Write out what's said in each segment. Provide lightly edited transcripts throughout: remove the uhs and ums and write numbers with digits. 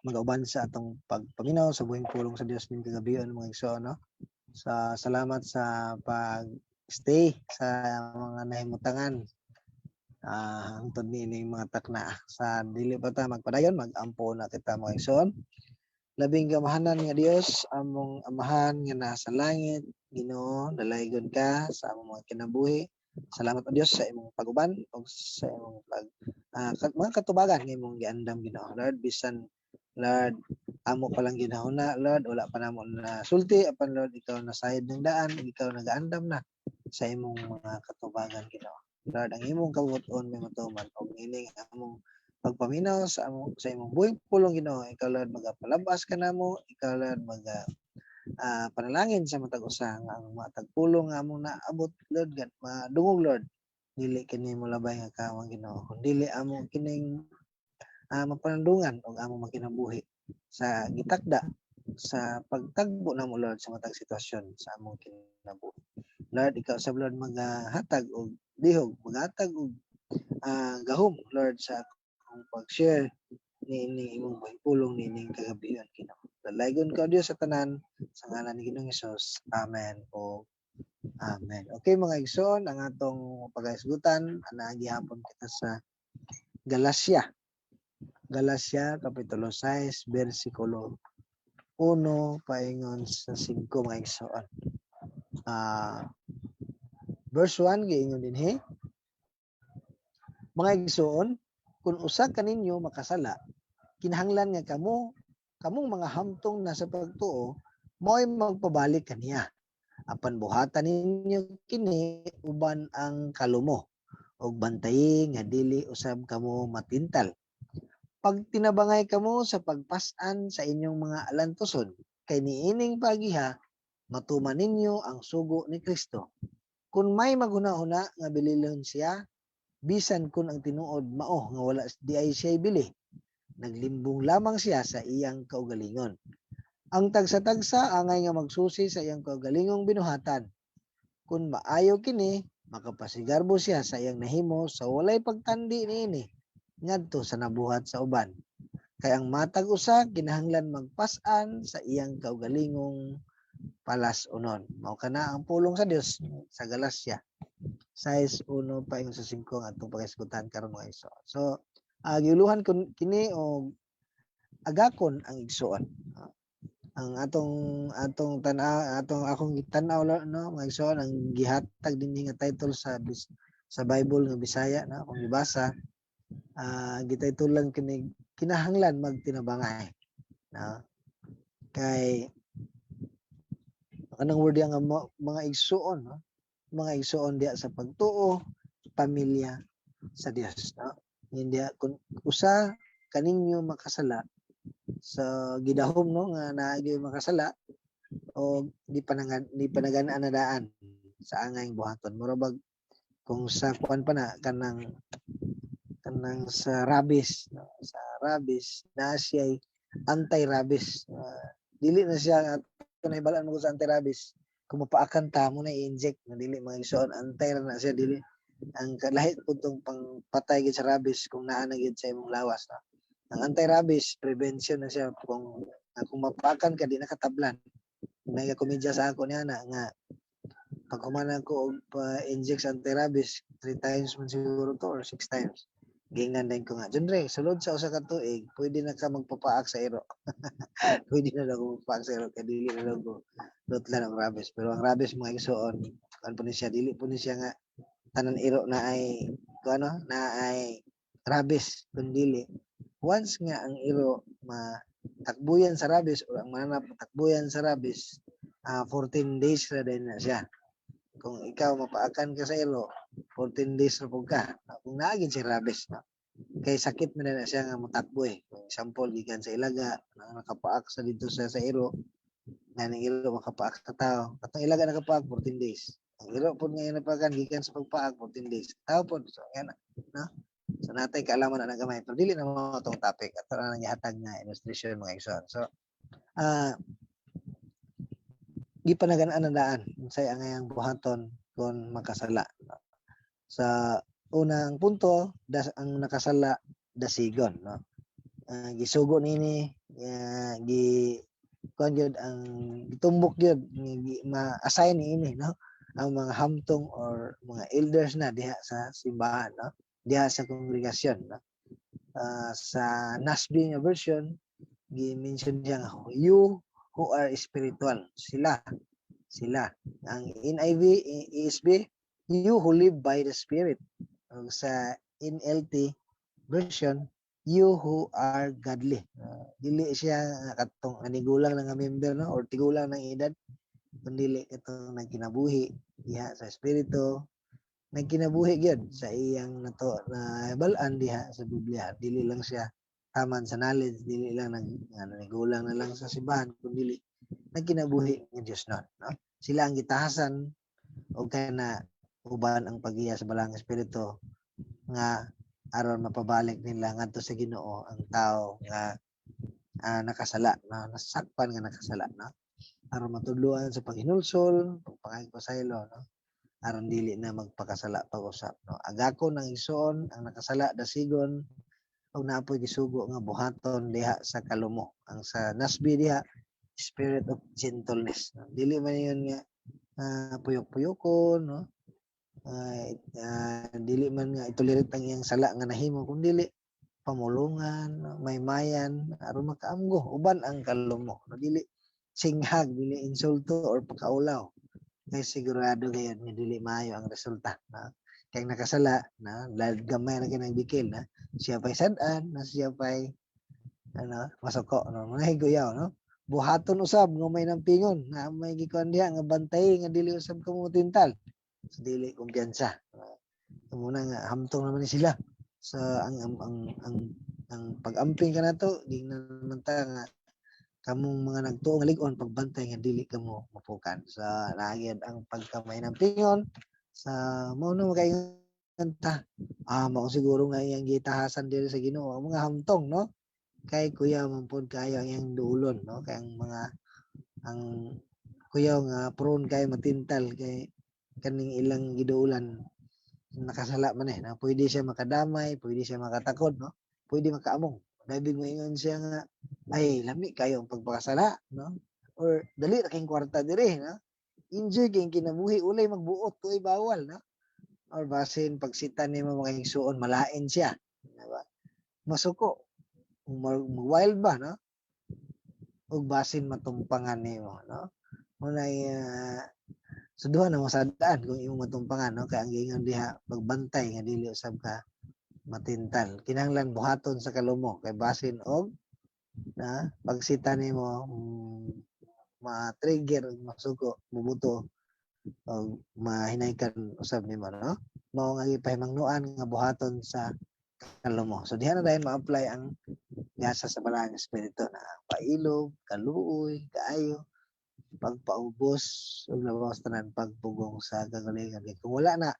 Magauban sa atong pagpaminaw sa buhing pulong sa Dios ning kagabion, mga igsoon, no? Sa salamat sa pag-stay sa mga nahimutangan hangtod niining mga takna. Sa dili pa ta magpadayon, mag-ampo na kita, mga igsoon. Labing gamahanan nga Dios, among Amahan nga nasa langit, Ginoo, dalaygon ka sa among mga kinabuhi. Salamat, o Dios, sa imong pag-uban ug sa imong mga katubagan nga imong giandam, Ginoo. Lord, bisan, Lord, amo pa lang ginahuna, Lord, wala pa namo na sulti, apan, Lord, ikaw nasayod ng daan, ikaw nagaandam na sa imong mga katubagan, Ginoo. Lord, ang imong kabubut-on may matuman ug ining among pagpaminaw sa imong buhing pulong, Ginoo, ikaw, Lord, magapalabas ka namo, ikaw, Lord, maga panalangin sa matag usa nga ang matag pulong nga among naabot, Lord, gan madungog, Lord, dili kini molabay nga kawang, Ginoo, kun dili amo kining mapanandungan og among makinabuhi sa gitakda sa pagtagbo namo, Lord, sa matag sitwasyon sa among kinabuhi. Lord, ikaw sa, Lord, magahatag og lihog, magahatag og gahom, Lord, sa akong pag-share niining imong buhing pulong niining kagabion, Ginoo. Dalaygon ka, Dios, sa tanan, sa ngalan ni Ginoong Hesus. Amen o Amen. Okay, mga igsoon, ang atong pagahisgutan anaa gihapon kita sa Galacia. Galacia kapitulo 6 bersikulo 1 paingon sa 5, mga igsoon. Verse 1 giingon dinhi: "Mga igsoon, kung usa kaninyo makasala, kinahanglan nga kamong mga hamtong na sa pagtuo mo'y magpabalik kaniya. Apan buhatan ninyo kini uban ang kalumo ug bantayi nga dili usab kamo matintal. Pagtinabangay kamo sa pagpas-an sa inyong mga alantuson, kay niining pagiha matuman ninyo ang sugo ni Kristo. Kung may maghuna-huna nga bililon siya, bisan kung ang tinuod mao nga wala diay siya bili, naglimbong lamang siya sa iyang kaugalingon. Ang tagsa-tagsa angay nga magsusi sa iyang kaugalingong binuhatan. Kung maayo kini, makapasigarbo siya sa iyang nahimo sa walay pagtandi niini ngadto sa nabuhat sa uban. Kay ang matag usa kinahanglan magpas-an sa iyang kaugalingong palas-unon." Mao kana ang pulong sa Dios sa Galacia 6:1 paingon sa 5 ang atong pagahisgutan karon, mga igsoon. So giuluhan kun kini og "Agakon ang igsoon." Ang atong tan-aw, atong akong gitan-aw, no, mga igsoon, ang gihatag dinhi nga title sa Bible nga Bisaya na akong gibasa, gitituluan kini "Kinahanglan magtinabangay," no? Kay kanang word nga mga igsuon, no, mga igsuon diya sa pagtuo, pamilya sa Dios, no? Hindi kung usa kaninyo makasala sa gidahom, no, nga naagi makasala o di panaganaan na daan sa angay buhaton. Mura bag kung sa kuan pa na kanang sa rabies, no? Sa rabies na siya anti-rabies. Dili na siya ato nahibalaan mo sa anti-rabies, kung mapaakan ta mo na i-inject na dili, mga igsoon, anti ra na siya. Dili ang lahi pud tong pangpatay gid sa rabies kung naa na gid sa imong lawas, no? Ang anti-rabies, prevention na siya. Kung mapaakan ka, di na katablan. May komedya sa ako niya na nga pag human ko og pa-inject sa anti-rabies, three times man siguro to or six times, giingnan din ko nga, "Junre, sulod sa usa ka tuig, pwede na ka magpapaak sa iro." Pwede na daw ko magpaak sa iro kay dili na daw ko dotlan ang rabies. Pero ang rabies, mga igsoon, kan po ni siya, dili po ni siya nga tanan iro na ay kung ano na ay rabies, kundili once nga ang iro matakbuyan sa rabies o ang mananap matakbuyan sa rabies, 14 days ra din na siya. Kung ikaw mapaakan ka sa iro, 14 days ra pud ka kung naagin si rabies, no? Kay sakit man na siya nga motakbo eh. Kung example, gikan sa Ilaga na nakapaak sa dito sa iro nga ning iro makapaak sa tao, katong Ilaga nakapaak, 14 days. Ang iro pud nga napakan gikan sa pagpaak, 14 days tao pod. So yan, no? So natay kaalaman na gamay, pero dili na mo atong topic. Ato na nang gihatag nga illustration, mga igsoon. So gipanagan-an ang daan unsay angayang buhaton kung makasala. Sa unang punto, ang nakasala dasigon, no? Gisugo nini Nga gi kuan gyud ang gitumbok gyud nga ma-assign niini, no, ang mga hamtong or mga elders na diha sa simbahan, no, diha sa kongregasyon, no. Sa NASB nga version, gi-mention diya nga "you who are spiritual", sila sila. Ang NIV, ESV, "you who live by the Spirit". Ug sa NLT version, "you who are godly". Dili siya nga katong anigulang na nga member, no, or tigulang ng edad, kundi katong nagkinabuhi diha sa espiritu, nagkinabuhi gyud sa iyang nato na bal-an diha sa Biblia. Dili lang siya taman sa knowledge, dili lang nag ano, nigulang na lang sa simbahan, kundi nagkinabuhi nga Dios nun, no? Sila ang gitahasan og kana uban ang paggiya sa Balaang Espiritu nga aron mapabalik nila ngadto sa Ginoo ang tao nga nakasala, no, nasakpan nga nakasala, no, aron matudloan sa paghinulsol, pagpangayog pasaylo, no, aron dili na magpakasala pag-usap, no. Agakon ang igsoon ang nakasala, dasigon og naapoy gisugo nga buhaton diha sa kalumo. Ang sa NASB diha, spirit of gentleness, no? Dili man yun nga puyok-puyokon, no, dili man nga itolerate ang iyang sala nga nahimo, kun dili pamulungan, no, maymayan aron makaamgo uban ang kalumo, no? Dili singhag, dili insulto or pagkaulaw kay sigurado gayud nga dili maayo ang resulta, no? Kay ang nakasala na gamay na kay bikil na siya pay sad-an na siya pay ano masuko, no, mga higuyaw, no. Buhaton usab nga may nampingon na may gikuan diha nga bantay nga dili usab kamo tintal. So, dili kumpiyansa. Muna nga hamtong naman ni sila sa ang pag-amping kanato, gingnan man ta nga kamong mga nagtuo nga lig-on, pagbantay nga dili kamo mapukan sa naa gyud ang pagkamay ng pingon sa mao na makaingon ta, mao siguro nga iyang gitahasan diri sa Ginoo ang mga hamtong, no, kay kuya man pod kaayo ang iyang duulon, no, kay ang mga ang kuyaw nga prone kay matintal kay kaning ilang giduulan nakasala man eh, na pwede siya makadamay, pwede siya makatakod, no, pwede makaamong. Dahil moingon siya nga, "Ay, lami kayo ang pagpakasala," no, or "Dali ra kayong kwarta diri," no, "Enjoy kayong kinabuhi, ulay magbuot, tuoy bawal," no, or basin pagsita nimo, mga igsuon, malain siya, diba? Masuko, wild ba, no, ug basin matumpangan nimo, no. Muna so duha na mo sa daan kung imong matumpangan, no, kay ang giingon diha, pagbantay nga dili usab ka matintal. Kinahanglan buhaton sa kalumo kay basin og na pagsita nimo, ma-trigger ug masuko, mubuto og mahinaykan usab nimo, no. Mao nga gipahimangnoan nga buhaton sa kalumo. So diha na dayon ma-apply ang gasa sa Balaang Espiritu na pailob, kaluoy, kaayo, pagpaubos ug labaw sa tanan, pagpugong sa kagalingon. Kay kung wala na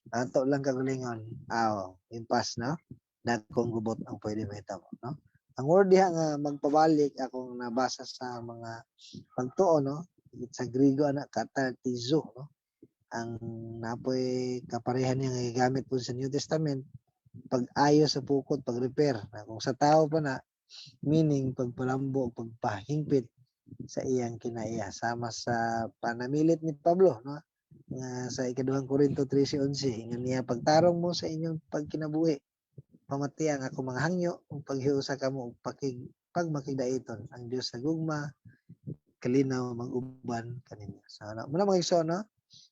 ato lang kagalingon, aw impas, no, dagkong gubot ang pwede mahitabo, no. Ang word diha nga magpabalik, akong nabasa sa mga pagtuo, no, sa Griego ana, katartizo, no. Ang napoy kaparehan niya nga gigamit po sa New Testament, pag-ayo sa pukot, pag-repair na. Kung sa tao pa na, meaning pagpalambo, pagpahingpit sa iyang kinaiya, sama sa panamilit ni Pablo, no, nga sa Ikaduhang Korinto 13:11, ingon niya, "Pagtarong mo sa inyong pagkinabuhi, pamati ang ako mga hangyo ug paghiusa kamo og pakig pagmakigdaiton. Ang Dios sa gugma, kalinaw mag-uban kaninyo." So ano muna, mga igsoon, no,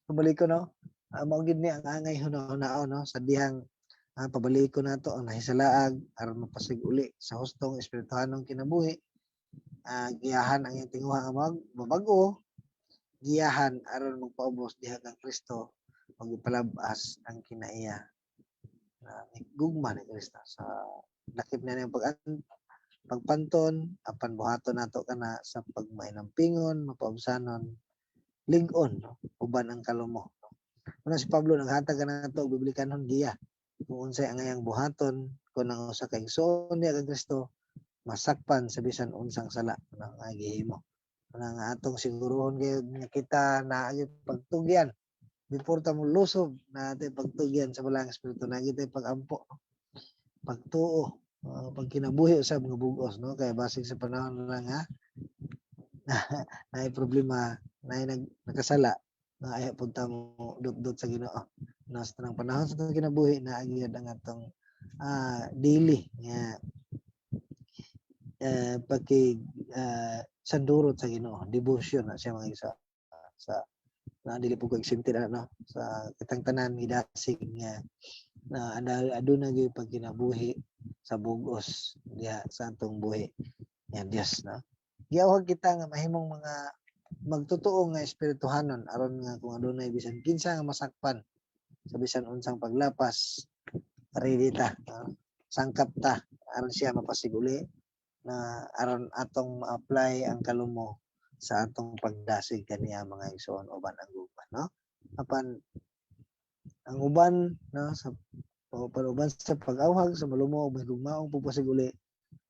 pabalik ko, no, mao gid ni ang angay hunahunao, no, sa dihang pabaliko nato ang nahisalaag aron mapasig-uli sa hustong espirituhanong kinabuhi. Giyahan ang iyang tinguha nga mag mabag-o, giyahan aron magpaubos diha kang Kristo, magpalabas ang kinaiya na gugma ni Kristo sa lakip na niyang pag pagpanton. Apan buhaton nato kana sa pagmainampingon, mapaubsanon, lig-on, no, uban ang kalumo. Una si Pablo naghatag kanato og biblikanhon giya kung unsay ang iyang buhaton kung ang usa ka igsoon niya kang Kristo masakpan sa bisan unsang sala nga gihimo. Una nga atong siguruhon gayud nga kita naa gyud pagtugyan before ta mo lusob, na atay pagtugyan sa Balaang Espiritu, naa gyud pag-ampo, pagtuo. Pagkinabuhi sa mga bugos, no, kay basig sa panahon na nga naay problema, naay nakasala na ayaw punta mo dot-dot sa Ginoo, no. Sa tanang panahon sa atong kinabuhi, naa gyud ang atong daily nga pakig sandurot sa Ginoo, devotion na siya, mga isa sa na dili po ko exempted ana, no, sa kitang tanan gidasig nga na aduna gyud pagkinabuhi sa bugos diha sa atong buhi nga Dios, no. Giawhag kita nga mahimong mga magtotoo nga espirituhanon aron nga kung adunay bisan kinsa nga masakpan sa bisan unsang paglapas, ready ta, no? Sangkap ta aron siya mapasiguli na aron atong ma-apply ang kalumo sa atong pagdasig kaniya, mga igsoon, uban ang gugma, no. Apan ang uban, no, sa uban sa pag-awhag sa malumo ug mahigugmaong pagpasiguli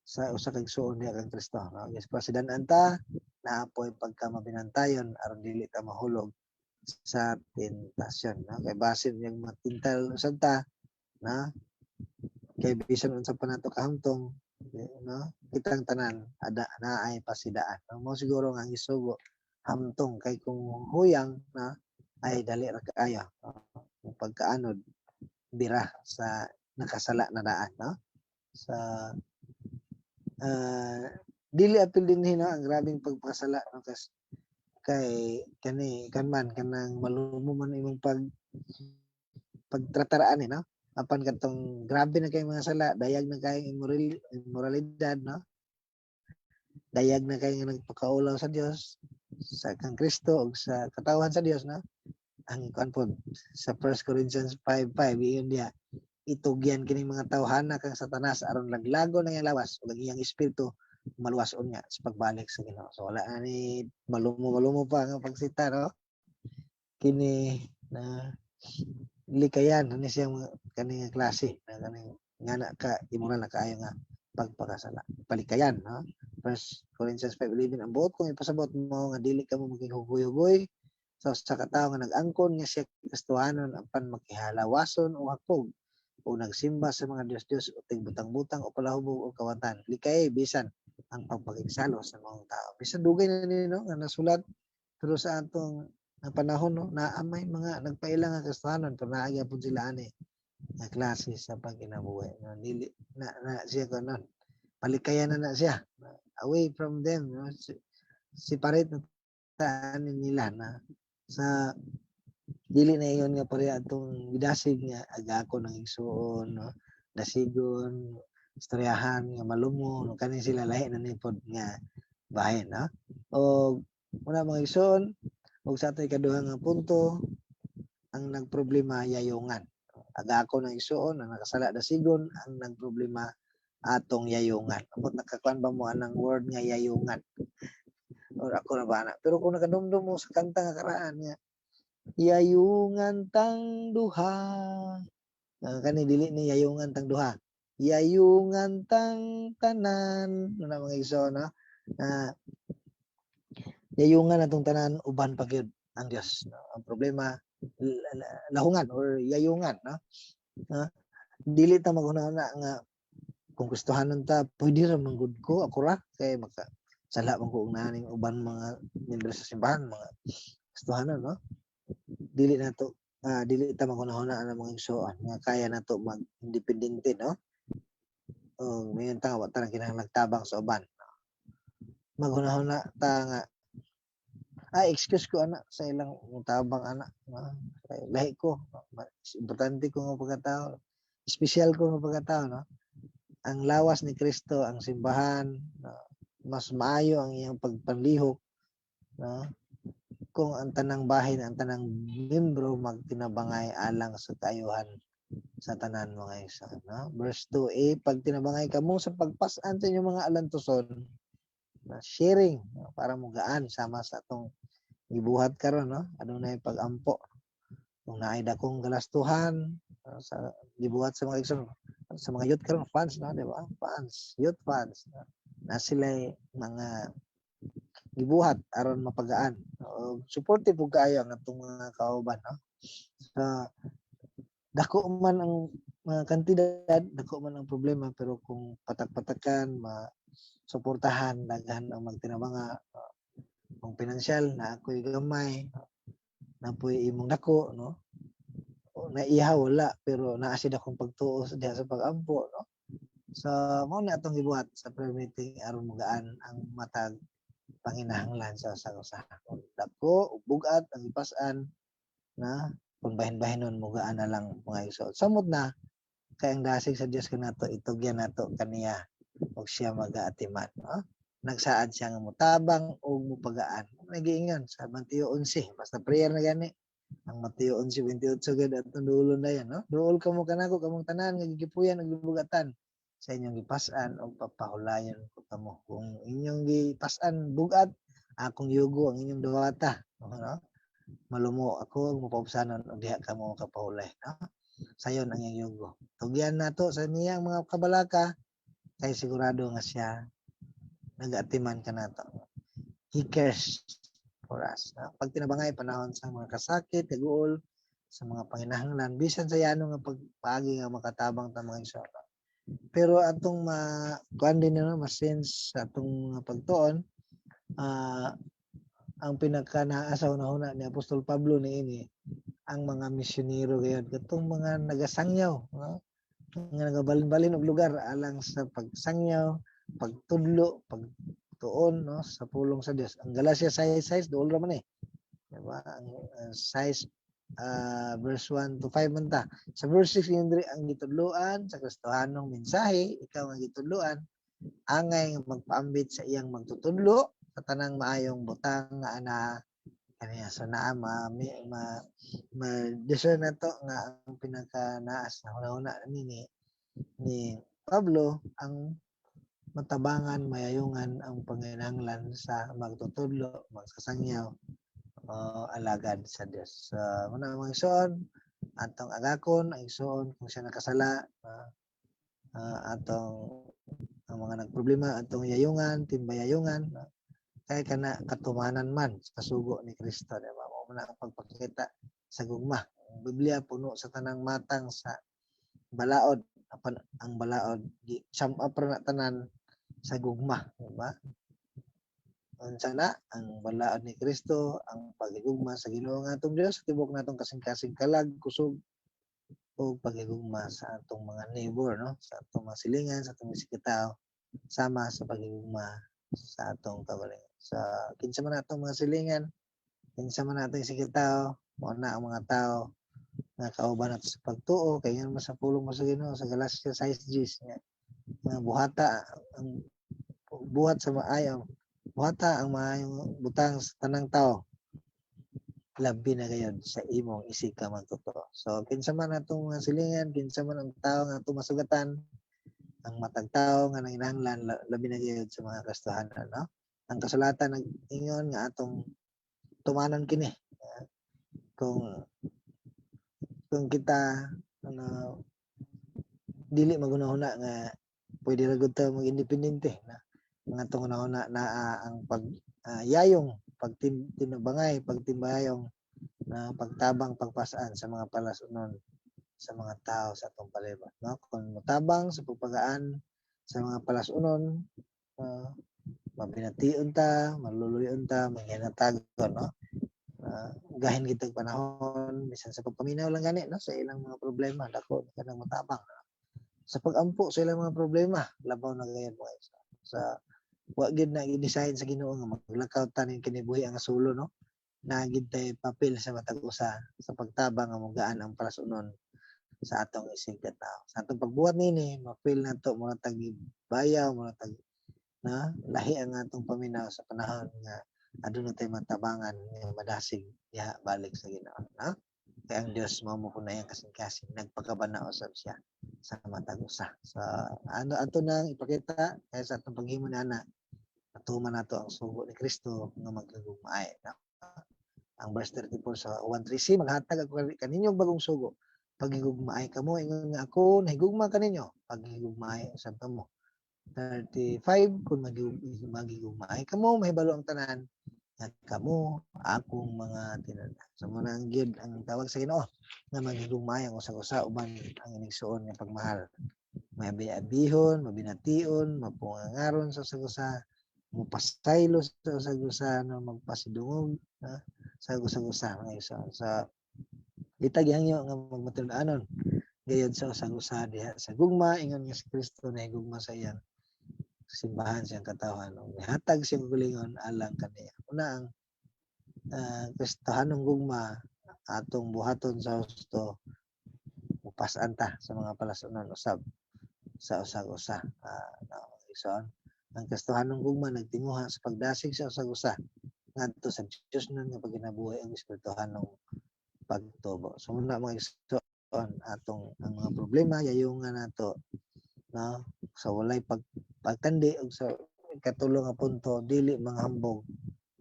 sa usa ka igsoon diha kang Kristo, no. Yes, pasidan-an ta naa poy pagka mabinantayon aron dili ta mahulog sa tentasyon, no, kay basin yang matintal usab ta na kay bisan unsa pa nato kahamtong, no, kitang tanan ada naay pasidaan, no. Mo siguro nga ang isugo hamtong, kay kung huyang na ay dali ra kaayo, no? Kung pagkaanod bira sa nakasala na daan, no, sa dili apil dinhi, no, ang grabeng pagpakasala, no, kas kay kani kan man kanang malumo man imong pagtrataraan eh, no. Apan katong grabe na kay mga sala, dayag na kay immoralidad, no, dayag na kay nga nagpakaulaw sa Dios, sa kang Kristo ug sa katawhan sa Dios, no. Ang kuan pod sa 1 Corinthians 5:5, iyon diha, itugyan kining mga tawhana kang Satanas aron laglagon ang iyang lawas ug ang iyang espiritu maluwas unya sa pagbalik sa Ginoo. So wala na ni malumo-malumo pa nga pagsita, no. Kini na likayan ani siya mga kani nga klase na kaning nga na ka immoral na kaayo nga pagpakasala. Palikayan, no. 1 Corinthians 5:11, ang buot kong ipasabot mo nga dili kamo maging hugoy-hugoy sa usa ka tawo nga nag-angkon nga siya Kristohanon apan makihalawason o hakog o nagsimba sa mga diyos-diyos o tigbutang-butang o palahubog o kawatan. Likay bisan ang pagpakigsalo sa mga tao. Bisan dugay na ni, no, nga nasulat, pero sa atong nga panahon, no, naa may mga nagpaila nga Kristohanon pero naa gyapon sila ani nga klase sa pagkinabuhi, no. Dili na, na siya kanon, palikayan na na siya, away from them, no? Separate na ta ani nila na sa dili na ingon nga pareha atong gidasig nga aga ako ng igsuon, no, dasigon, istoryahan nga malumo, no. Kani sila lahi na ni pod nga bahin, no. Og muna, mga igsoon, ug sa ato ikaduha nga punto, ang nagproblema yayungan. Aga ako ng igsuon ang nakasala dasigon, ang nagproblema atong yayungan. Amot nakakuan ba mo anang word nga yayungan or ako na ba na? Pero kung nakadumdum mo sa kanta nga karaan nga "Yayungan Tang Duha", kani dili ni yayungan tang duha, yayungan tang tanan na, mga igsoon, no, na yayungan atong tanan uban pa gyud ang Dios, no? Ang problema lahungan or yayungan, no? Dili ta maghuna-huna nga kung Kristohanon ta pwede ra man gud ko, ako ra, kay maka sala man ko og naning uban mga member sa simbahan mga Kristohanon, no. Dili nato dili ta maghuna-huna ang mga igsoon nga kaya nato mag independente, no, o mayon ta nga wa ta na kinahanglan tabang sa uban. Maghuna-huna ta nga ay excuse ko ana sa ilang tabang ana, no? Kay lahi ko, importante ko nga pagkatao, espesyal ko nga pagkatao, no. Ang lawas ni Kristo ang simbahan, no? Mas maayo ang iyang pagpanlihok, no, kung ang tanang bahin, ang tanang membro magtinabangay alang sa kaayuhan sa tanan, mga igsoon, no. Verse 2a, pagtinabangay kamo sa pagpas-an sa inyong mga alantuson, na sharing, no, para mugaan sama sa atong gibuhat karon, no, adunay pag-ampo kung naay dakong galastuhan, no, sa gibuhat sa mga igsoon, sa mga youth karon, funds, no, di ba? Funds, youth funds, no? Na sila mga gibuhat aron mapagaan o supportive pud kaayo ang atong mga kauban, no. Sa dako man ang Mga kantidad, dako man ang problema, pero kung patak-patakan, ma suportahan, daghan ang magtinabanga. Kung pinansyal na ako'y gamay, napoy imong dako, no? O, naiha wala, pero naa sad akong pagtuo sa diha sa pag-ampo, no? So mao na atong gibuhat sa prayer meeting aron mogaan ang matag panginahanglan sa usa. Kung dako ug bug-at ang gipas-an na, kung bahin-bahinon, mogaan na lang, mga igsoon. Samot na kay ang dasig sa Dios kanato, itugyan nato kaniya ug siya magaatiman, no? Nagsaad siya nga motabang ug mopagaan. Nagiingon sa Mateo 11, basta prayer na gani. Ang Mateo 11:28 gid atong duolon na yan, no? "Duol kamo kanako, kamong tanan nga gigipuyan ug gibugatan sa inyong gipas-an ug papahulayon ko kamo." Kung inyong gipas-an bug-at, akong yugo ang inyong dawata, no? Malumo ako ang mapaubsanon ug diha kamo kapahulay, no? Sayon ang iyang yugo. Tugyan nato sa niyang mga kabalaka kay sigurado nga siya nagaatiman kanato. He cares for us. No? Pag tinabangay panahon sa mga kasakit, kaguol, sa mga panginahanglan, bisan sa yano nga pagpaagi nga makatabang ta, mga igsoon. Pero atong ma kuan din, no, ma-sense sa atong mga pagtuon, ang pinaka naa sa hunahuna ni Apostol Pablo niini ang mga misyonero gayud, katong mga nagasangyaw, no? Nga nagabalin-balin og lugar alang sa pagsangyaw, pagtudlo, pagtuon, no, sa pulong sa Dios. Ang Galacia 6:6, duol ra man eh. Diba? Ang 6 verse 1 to 5 man ta. Sa verse 6 yun diri, "Ang gitudloan sa Kristohanong mensahe, ikaw ang gitudloan, angay nga magpaambit sa iyang magtutudlo sa tanang maayong butang nga ana kaniya." So naa ma discern nato nga ang pinaka naas na hunahuna ni Pablo ang matabangan, mayayungan ang panginahanglan sa magtutudlo, magsasangyaw o alagad sa Dios. So, muna, mga igsoon, atong agakon ang igsoon kung siya nakasala, atong ang mga nagproblema atong yayungan, timbayayungan, kay kana katumanan man sa sugo ni Kristo, di ba? Mao man ang pagpakita sa gugma. Ang Biblia puno sa tanang matang sa balaod, apan ang balaod gi sum up ra na tanan sa gugma, di ba? Unsa na ang balaod ni Kristo? Ang pagigugma sa Ginoo nga atong Dios sa tibuok natong kasing-kasing, kalag, kusog, ug pagigugma sa atong mga neighbor, no, sa atong mga silingan, sa atong isigkatawo, sama sa pagigugma sa atong kaugalingon. Sa kinsa man atong mga silingan, kinsa man atong isigkatawo, mao na ang mga tao nga kauban nato sa pagtuo, kay ingon man sa pulong mo sa Ginoo sa Galacia 6:10 nga buhata ang buhat sa maayo, buhata ang maayong butang sa tanang tao, labi na gayud sa imong isig ka magtotoo. So kinsa man atong mga silingan, kinsa man ang tao nga atong masugatan, ang matag tao nga nanginahanglan, labi na gayud sa mga Kristohanon, no? Ang kasulatan nag-ingon nga atong tumanon kini. Kung kita, ano, dili maghuna-huna nga pwede ra gud ta mag-independente na mga atong hunahuna naa ang pag yayong pagtinabangay, pagtimbayong na pagtabang, pagpasaan sa mga palasunon sa mga tao sa atong palibot, no? Kung motabang sa pagpagaan sa mga palasunon, mabination ta, maluluyon ta, manghinatagon, no? Gahin kitag panahon bisan sa pagpaminaw lang gani, no, sa ilang mga problema, dako kanang motabang, no? Sa pag-ampo sa ilang mga problema, labaw na gayud, mga igsoon. Sa wa gid na gi-design sa Ginoo nga maglakaw ta ning kinibuhi ang solo, no? Naa gid tay papel sa matag usa sa pagtabang nga mogaan ang palasunon sa atong isig ka-tao. Sa atong pagbuhat niini, ma-feel nato mura tag bayaw, mura tag na lahi ang atong paminaw sa panahon nga aduna tay matabangan nga madasig diha balik sa Ginoo, no? Kay ang Dios mao mo kunay ang kasing-kasing, nagpakabanao usab siya sa matag usa. So ano ato nang ipakita kay sa atong paghimo niana, natuman nato ang sugo ni Kristo nga maghigugmaay, no? Ang verse 34 sa 1:3, "Maghatag ako kaninyo og bagong sugo, paghigugmaay kamo ingon nga ako nahigugma kaninyo, paghigugmaay usab kamo." 35, "Kung maghigugmaay kamo, mahibalo ang tanan Nga kamo akong mga tinud-an. So mao na ang gyud ang tawag sa Ginoo nga maghigugmaay ang usa-usa uban ang inigsuon nga pagmahal. Maabi-abihon, mabination, mapungangaron sa usag-usa, mopasaylo sa usag-usa, no, magpasidungog, no, sa usag-usa, mga igsoon. Sa itag gihangyo nga magmatinud-anon gayud sa usag-usa diha sa gugma, ingon nga si Kristo nahigugma sa iyang simbahan, siyang katawhan, ug mihatag siyang kaugalingon alang kaniya. Una ang Kristohanong gugma atong buhaton sa husto, mupas-an ta sa mga palasunan usab sa usag-usa. No, igsoon, ang Kristohanong gugma nagtinguha sa pagdasig sa usag-usa ngadto sa Dios nun nga pagkinabuhi ang espirituhanong pagtubo. So muna, mga igsoon, atong ang mga problema yayungan nato, no, sa walay pagtandi ug sa ikatulo nga punto, dili manghambog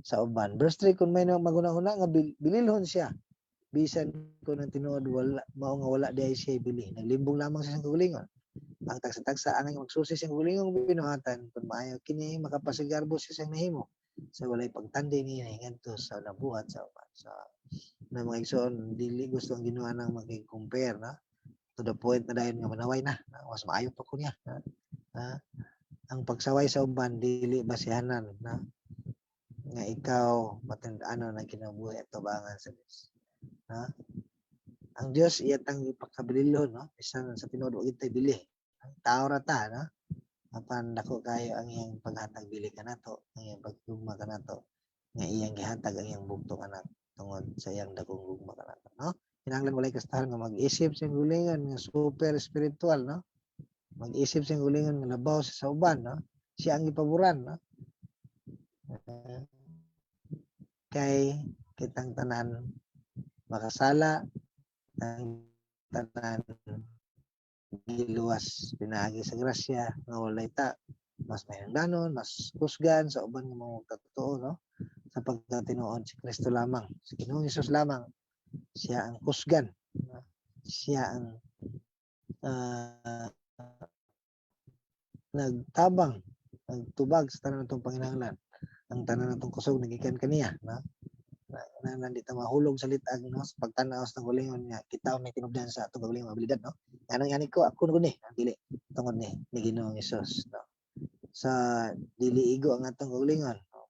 sa uban. Verse 3, kung may maghuna-huna nga bililhon siya, bisan kung ang tinuod wala mao nga wala diay siya bili, naglimbong lamang siya sa kaugalingon. Ang tagsa-tagsa angay magsusi sa kaugalingong binuhatan. Kung maayo kini, makapasigarbo siya sa nahimo sa walay pagtandi niya ngadto sa nabuhat sa uban. Sa na, mga igsoon, dili gusto ang Ginoo nang makig-compare, no, to the point na dayon nga manaway na, mas maayo pa ko niya, na, na ang pagsaway sa uban dili basihanan na nga ikaw matinud-anon ang kinabuhi at tubangan sa Dios. Ha? Ang Dios iya tang ipakabililhon, no? Bisan sa tinuod wa kitay bili. Tao ra ta, no? Apan dako kayo ang iyang paghatag bili kanato, ang iyang paggugma kanato, nga iyang gihatag ang iyang bugtong anak tungod sa iyang dakong gugma kanato, no? Kinahanglan walay kastahan nga mag-isip sa kaugalingon nga super spiritual, no? Mag-isip sa kaugalingon nga labaw sa uban, no? Siya ang gipaboran, no? Kay kitang tanan makasala, ang tanan giluwas pinaagi sa grasya nga walay ta mas mahinungdanon, mas kusgan sa uban nga mga katotoho, no, sapagkat tinuod si Kristo lamang, si Ginoong Hesus lamang, siya ang kusgan, no? Siya ang nagtabang, nagtubag sa tanan natong panginahanglan. Ang tanan natong kusog nagikan kaniya, no, na di ta mahulog sa lit-ag, no, sa pagtan-aw sa kaugalingon nga kita may tinubdan sa atong kaugalingong abilidad, no, anong yani ko, ako na ni dili tungod ni Ginoong Hesus, no. Sa dili igo ang atong kaugalingon, no?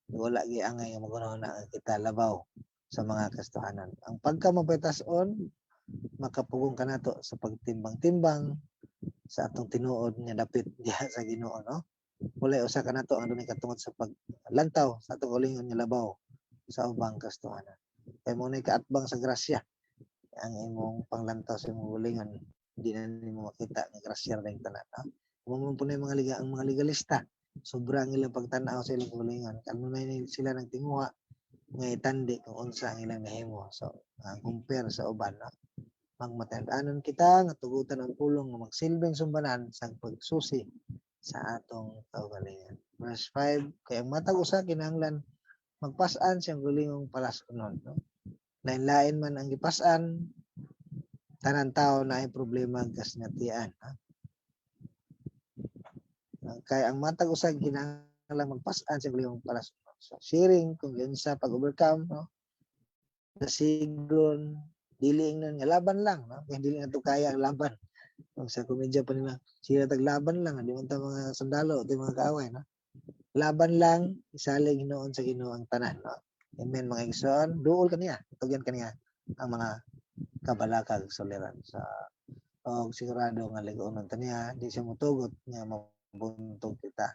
Wala giangay nga maghuna nga kita labaw sa mga kastohanan. Ang pagka mapaytas-on makapugong kanato sa pagtimbang-timbang sa atong tinuod nga dapit diha sa Ginoo, no. Walay usa kanato ang dunay katungod sa paglantaw sa atong kaugalingon nga labaw sa ubang kastohanan, kay mao nay kaatbang sa grasya. Ang imong panglantaw sa imong kaugalingon, hindi na nimo makita nga grasya ra yung tanan, no? Kung mo po na yung mga liga, ang mga legalista, sobra ang ilang pagtan-aw sa ilang kaugalingon, kanunay sila nagtinguha nga itandi kung unsa ang ilang nahimo, so compare sa uban, no. Magmatinud-anon kita nga tugutan ang pulong nga magsilbing sumbanan sa pagsusi sa atong kaugalingon. Verse 5, kay ang matag usa kinahanglan magpas-an siyang kaugalingong palas-unon, no? Lain-lain man ang gipas-an, tanan tao naay problema ang kasnatian, ha? Kay ang matag usa kinahanglan magpas-an sa kaugalingong palas-unon. So, sharing kung unsa pag-overcome, no? Dasigon, dili ingnon nga laban lang, no? Kay dili na to kaya ang laban. Kung sa komedya pa nila, sila tag laban lang, di man ta mga sundalo, di mga kaaway, no? Laban lang, isalig hinuon sa Ginoo ang tanan, no? Amen, mga igsoon, duol kaniya, tugyan kaniya ang mga kabalakag suliran sa og sigurado nga lig-onon ta niya, di siya motugot nga mabuntog kita.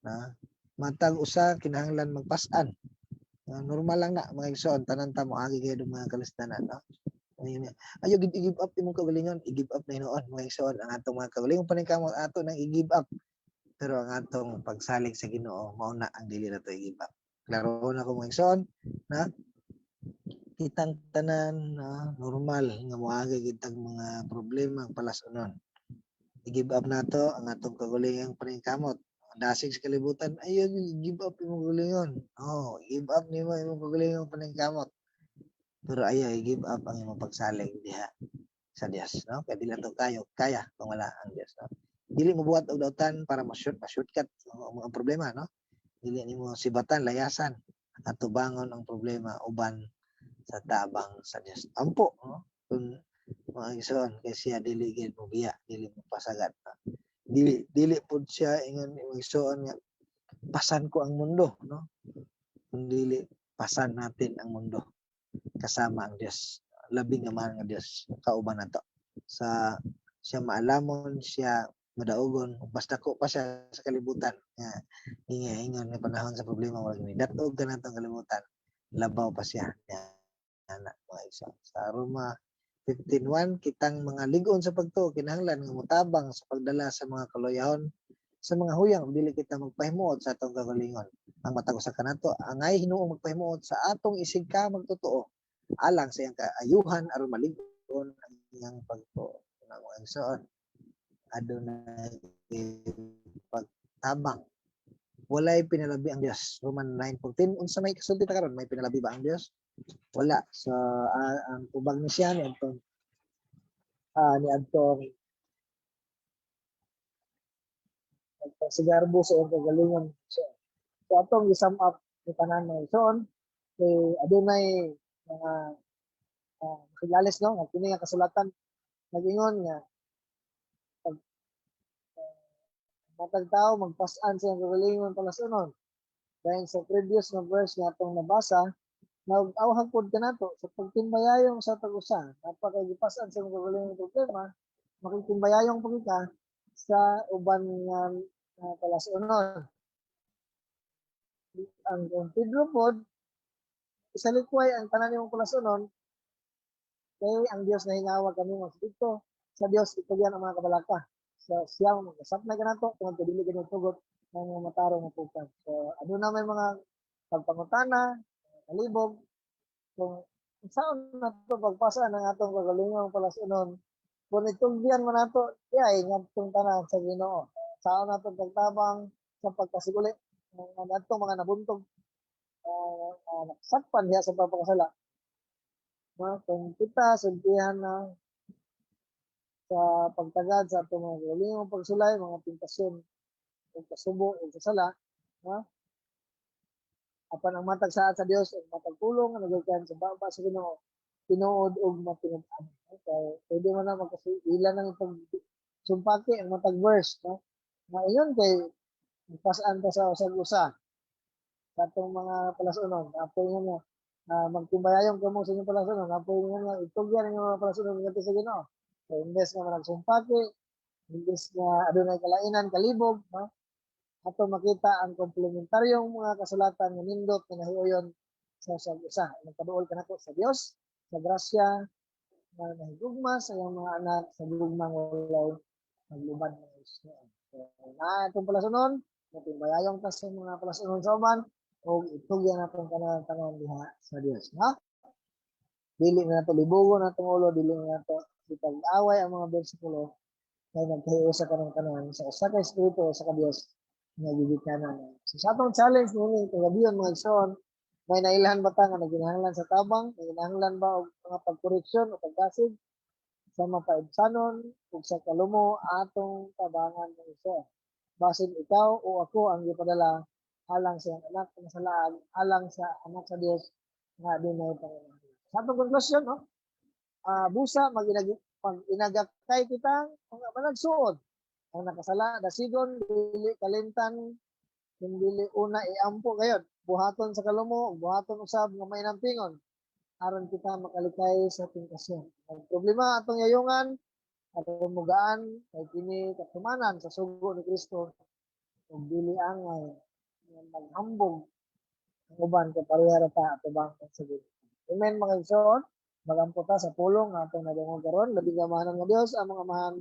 Na matag usa kinahanglan magpas-an. Normal lang na, mga igsoon, tanan ta moagi kayo mga kalisdanan, no? Ayun, ayaw gid i-give up imong kaugalingon, i-give up na hinuon, mga igsoon, ang atong mga kaugalingon paningkamot ato nang i-give up. Pero ang atong pagsalig sa Ginoo mao na ang dili na to i-give up. Klaro na ko, mga igsoon, na kitang tanan na normal nga moagi kitang mga problema palas-unon. I-give up nato ang atong kaugalingong paningkamot. Dasig sa kalibutan, ayaw i-give up imong kaugalingon. Oh, give up nimo imong kaugalingong paningkamot. Pero ayaw i-give up ang imong pagsalig diha sa Dios, no? Kay dili nato kayo kaya kung wala ang Dios, no? Dili mo buhat og dautan para ma-shortcut ang mga problema, no? Dili nimo sibatan, layasan, atubangon ang problema uban sa tabang sa Dios. Ampo, no? Kung mga igsoon, kay siya dili gid mo biya, dili mo pasagad. No? Dili dili pud siya ingon, mga igsoon, nga pasan ko ang mundo, no? Kung dili pasan natin ang mundo kasama ang Dios. Labing nga mahal nga Dios kauban nato. Sa siya maalamon, siya madaugon, basta ko pa siya sa kalibutan nga ingon nga panahon sa problema, wala ni datog ka nato ang kalibutan, labaw pa siya ana, mga igsoon. Sa Roma 15:1, kitang mga lig-on sa pagtuo kinahanglan nga motabang sa pagdala sa mga kaluyahon sa mga huyang, dili kita magpahimuot sa atong kagalingon. Ang matag usa kanato angay hinuong magpahimuot sa atong isig ka magtotoo alang sa iyang kaayuhan aron malig-on ang iyang pagtuo. Na, mga igsoon, adunay pagtabang. Walay pinalabi ang Dios. Roman 9:14. Unsa may kasulti ta karon? May pinalabi ba ang Dios? Wala. So ang tubag ni siya ni adtong nagpasigarbo sa iyang kagalingon. So atong i-sum up ni tanan, mga igsoon, kay adunay mga makigales, no, nga kini nga kasulatan nag-ingon nga pag matag tao magpas-an sa iyang kagalingon palasunon. Dahil sa previous nga verse nga atong nabasa, nag-awhag pod kanato sa pagtimbayayong sa tag-usa. Napakay gipas-an sa iyang kagalingon problema, makigtimbayayong pud ka sa uban nga palasunon. Ang kung Pedro pod, isalikway ang tanan nimong palasunon kay ang Dios nahingawa kami dito sa Dios itugyan ang mga kabalaka. Sa siya magasapnay kanato tungod kay dili kini tugot ng mga matarong nga pukan. So aduna may mga pagpangutana, mga kalibog kung saan nato pagpasan ang atong kagalingong palasunon kung itugyan man nato diay ngadtong tanan sa Ginoo. Saan nato pagtabang sa pagkasiguli ng atong mga nabuntog, nasakpan diha sa pagpakasala. No, kung kita sultihan na sa pagtagad sa atong mga kagalingong pagsulay, mga tentasyon ug kasubo ug sala, no? Apan ang matag saad sa Dios ug matag pulong nga naggikan sa baba sa Ginoo, tinuod ug matinud-an. Kay pwede man na magkasi ila nang pag sumpaki ang matag verse, no? Nga ingon kay pas-an ta sa usag usa sa atong mga palasunon. Apoy nga nga magtimbayayong kamo sa inyong palasunon. Apoy nga nga itugyan ang mga palasunon ngadto sa Ginoo. So imbes nga managsumpaki, imbes nga adunay kalainan, kalibog, no? Ato makita ang komplementaryong mga kasulatan nga nindot nga nahiuyon sa usag usa. Nagpaduol kanato sa Dios, sa grasya nga nahigugma sa iyang mga anak sa gugmang walay maglubad ng Diyos. So, na itong palasunon, matimbayayong ta sa mga palasunon sa uban, o itugyan natong tanan tanan diha sa Dios, no? Dili na nato libugon atong ulo, dili na nato ipag-away ang mga bersikulo kay nagkahiusa kanang tanan sa usa ka espiritu, sa ka Dios nga gigikanan. So sa atong challenge nini kagabion, mga igsoon, may nailhan ba ta nga naginahanglan sa tabang, naginahanglan ba og mga pagkoreksyon o pagdasig sa mapaibsanon ug sa kalumo atong tabangan, mga igsoon? Basin ikaw o ako ang gipadala alang sa iyang anak nga sa laag, alang sa anak sa Dios nga adunay panginahanglan. Sa atong konklusyon, no? Busa mag inagakay kita mga managsuod. Ang nakasala dasigon, dili kalimtan kung dili una iampo gayod, buhaton sa kalumo, buhaton usab nga may nampingon aron kita makalikay sa tentasyon. Ang problema atong yayungan aron mugaan kay kini katumanan sa sugo ni Kristo ug dili angay nga maghambog ang uban kay pareha ra ta atubang sa Ginoo. Amen, mga igsoon. Magampo ta sa pulong nga atong nadungog karon. Labing amahanan nga Dios, ang mga amahan,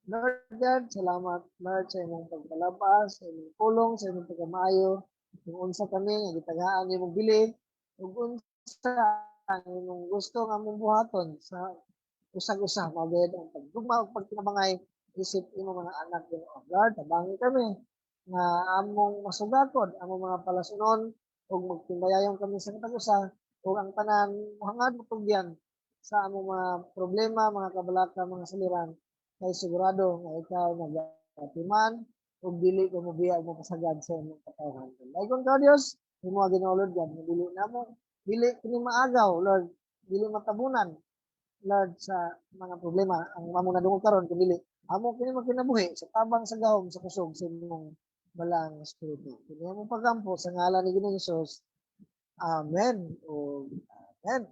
Lord God, salamat, Lord, sa imong pagpalabas, sa imong pulong, sa imong pagkamaayo. Kung unsa kami nga gitagaan imong bili, ug unsa ang imong gusto nga among buhaton sa usag-usa, mao gayud ang paggugma ug pagtinabangay isip imong mga anak, Ginoo. Lord, tabangi kami nga among masugakod among mga palasunon ug magtimbayayong kami sa katag usa ug ang tanan mohangad motugyan sa among mga problema, mga kabalaka, mga saliran kay sigurado nga ikaw nagatiman. Ug dili ka mobiya mo pasagad sa imong katawhan. Dalaygon ka, Dios, imo Ginoo, Lord God, nga dili namo, dili kini maagaw, Lord, dili matabunan, Lord, sa mga problema ang amo nadungog karon, kun dili amo kini magkinabuhi sa tabang sa gahom, sa kusog sa imong Balaang Espiritu. Kini among pagampo sa ngalan ni Ginoong Hesus. Amen. O amen.